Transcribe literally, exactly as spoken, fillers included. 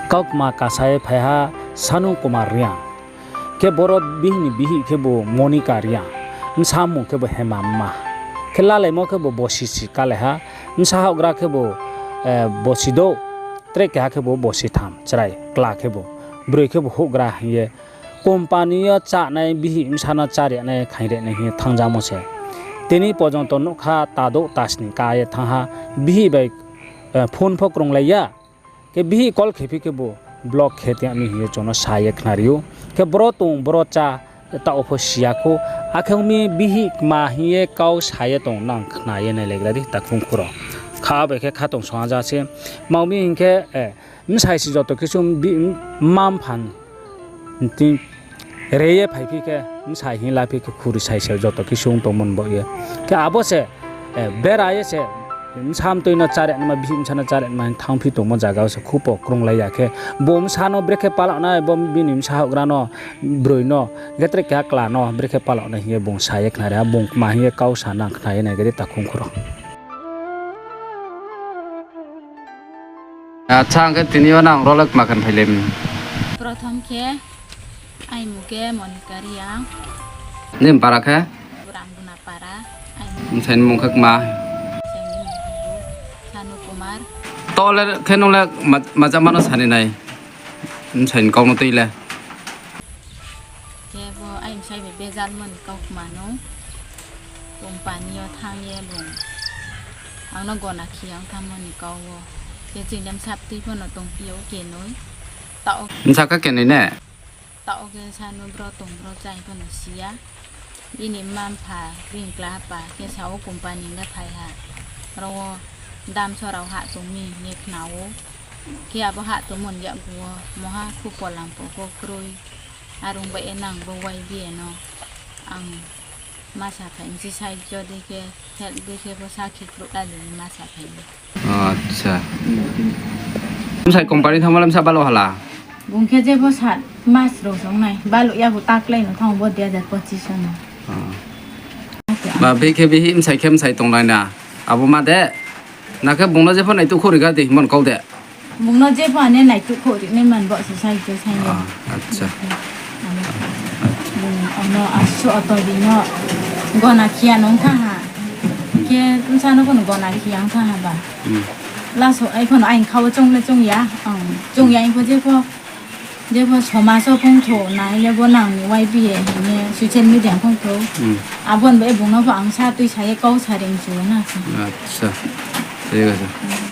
Kaukma kasa ye phai ha Sanu Kumar Reang. Khe boro bihih ni bihih khebu Monika Reang. Bsa mung khebu Hema Mma. Khe lalaimo khebu bosi si kalai ha. Bsa houhgra khebu, eh, bosi douh. Tre keha khebu bosi tham chrai kla khebu. Broi khebu houhgra hing ye. Company yo chánai bihih bsa no chári nai khaing ri nai hing ye thanngzamo se. Tini porjonto nuhkha ta douh ta sning ka ye thanng ha. Bihih bai, eh, phone pho krunglai ya. Khe bihih call khe phi khebu block khe tong mi hing ye chung no sa ye khnari ou. Khe bro tong bro chá, taoh pho si ya khou. Akhe ong mi bihih kma hing ye kau sa ye tong nang khna ye nailaigra di takhu mkhu rao. Kha bai khe khatong song ha ja se. Tma ong mi hing khe, eh, bsai se joto khe sung bi-, mma mpha ni re ye phai phi khe, bsai hing la phi khe khuri sai se joto khe sung tongmo ni baoh ye. Khe abo se, eh, bera ye se, bsa mtoi no chári naima, bihih bsa no chári naima hing thanngphi tongmo zaga wo se khupo krunglai ya khe. Bo bsa no brekhe palao nai, bo bini bsa houhgra no, broi no, khe tre keha kla no brekhe palao nai hing ye bung sa ye khnari ha, bung kma hing ye kau sa nang khna ye naigra di takhu mkhu rao. Acha, hing khe tini yo nang role kma khe phai le mi? Prothom khe, aini mung khe Monika Reang. Nini para khe? Buram Guna para. Bsai ni mung khe kma? Bsai ni mung khe bo Sanu Kumar. To le khe nung le ma-, majama no sani nai. Bsai ni kau no tui le. Khe bo aini bsai bai bejalmo ni kau kma no. Company yo thanng ye bung ang no gona khe ang thanngmo ni kau wo. Khe chini le bsa btui pho no tongphi ou kenoi. Taoh Bsa kha kenoi ne? Taoh khe Sanu bro tong bro chá hing pho no si ya. Bini mma mpha ring kla pa khe sa ou company le phai ha. Aro wo dam so rao hah tong mi hing ye khna ou. Khe abo hah tongmo ni yakgu wo moha khupo lampo pho kroi. Are ong bai ye nang bo Y B A no ang ma sa phai mi se side yo dei khe, help dei khe bo sakhi khruh lali ma sa phai mi. Acha. Bsai company thanngmo le bsa baluh hala? Bung khe je bo sat mas rao song nai. Baluh ya bo taklai no thanng bo dui hajar pochis no. Ba bihih khe bihih, bsai khe bsai tonglai na. Abo ma de. Na khe bung no jepho naituh khouh ri ga di, mon kau de. Bung no jepho ane naituh khouh ri nai man bo se sai khe sai nai. Acha. Bung ano asu auto di no gona khe ya nung thanng ha. Khe bsa no pho no gona khe ya ong thanng ha ba. Last wo ai pho no aini kha wo choung le choung ya. Choung ya hing pho jepho, jepho somaj wo phung tho nai le bo nang ni Y B A hing ye social media phung tho. Abo ni bai bung no pho ang sa tui sa ye kau sa ring chu na. Acha. Thik ache.